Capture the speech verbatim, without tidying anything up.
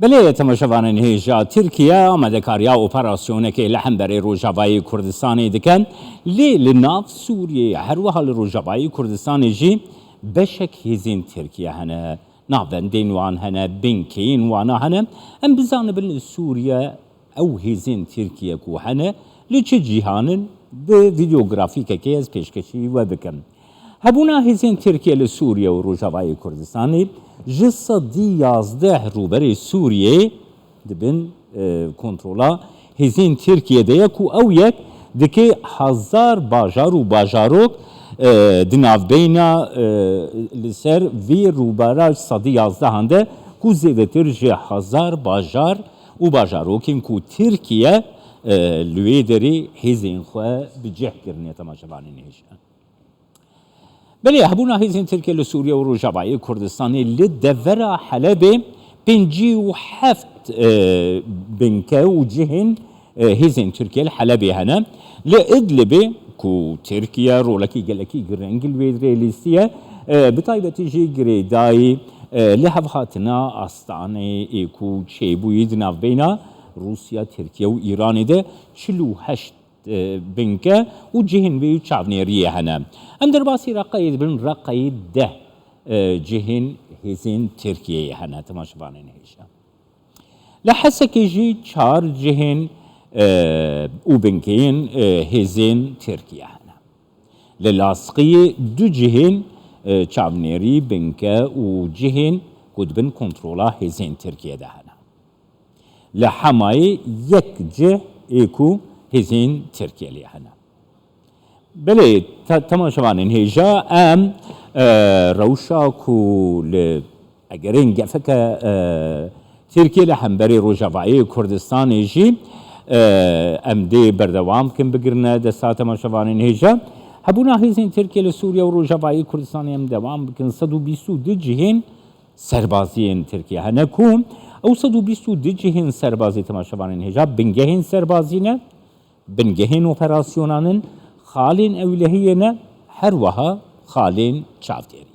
Belê, temaşevanên hêja, Tirkiye amadekariya operasyonekê li hemberê Rojavayê Kurdistanê dike, lê li nav Sûriyê, her wiha li Rojavayê Kurdistanê jî beşek hêzên Tirkiye hene, navendên wan hene, binkeyên wana hene. Em bizanibin li Sûriye ew hêzên Tirkiye ku hene, li çi cîhan in, bi vîdeografîkekê ez pêşkêşî we bikim. Hebûna hêzên Tirkiye li Sûriye û Rojavayê Kurdistanê ji sedî yazdeh rûberê Sûriyeyê di bin, e, kontrola hêzên Tirkiye de ye ku ew yek dike hezar bajar û bajarok, e, di navbeyna, e, li ser vê rûbera sedî yazdehan de ku zêdetir ji hezar bajar û bajarokên ku Tirkiye, e, li wê derê hêzên xwe bi cih kirine, temaşevanên hêja. Belê, hebûna hêzên Tirkiye li Sûriye û Rojavayê Kurdistanê li devera Helebê pêncî û heft, e, binke û cihên, e, hêzên Tirkiye li Helebê hene. Li Idlibê ku Tirkiye rolekî gelekî girîng li wê derê lîstiye, e, bi taybetî jî girêdayî, e, li hevhatina Astanê ê ku çêbûyî di navbeyna Rûsya, Tirkiye û Îranê de çil û heşt e, binke û cihên wê çavnêriyê hene. Em derbasî Reqayê dibin, Reqayê deh, e, cihên hêzên Tirkiyeyê hene, temaşevanên hêja. Li Hesekê jî çar cihên, e, û binkeyên, e, hêzên Tirkiye hene. Li Lasqiyê du cihên, e, çavnêrî, binke û cihên ku dibin kontrola hêzên Tirkiye de hene. Li Hemayê yek cih ê ku hêzên Tirkiye lê hene. Belê, te-, temaşevanên hêja, em, e, rewşa ku li egerên gefeke, e, Tirkiye li hemberî Rojavayê Kurdistanê jî, e, em dê berdewam bikin, bigirine desta temaşevanên hêja. Hebûna hêzên Tirkiye li Sûriye û Rojavayê Kurdistanê em dewam bikin. Sed û bîst û du cihên serbaziyên Tirkiye hene ku ew sed û bîst û du cihên serbazî, temaşevanên hêja, bingehên serbazî ne, bingehên operasyonan in, xalên ewlehiyê ne, her wiha xalên çavdêrî.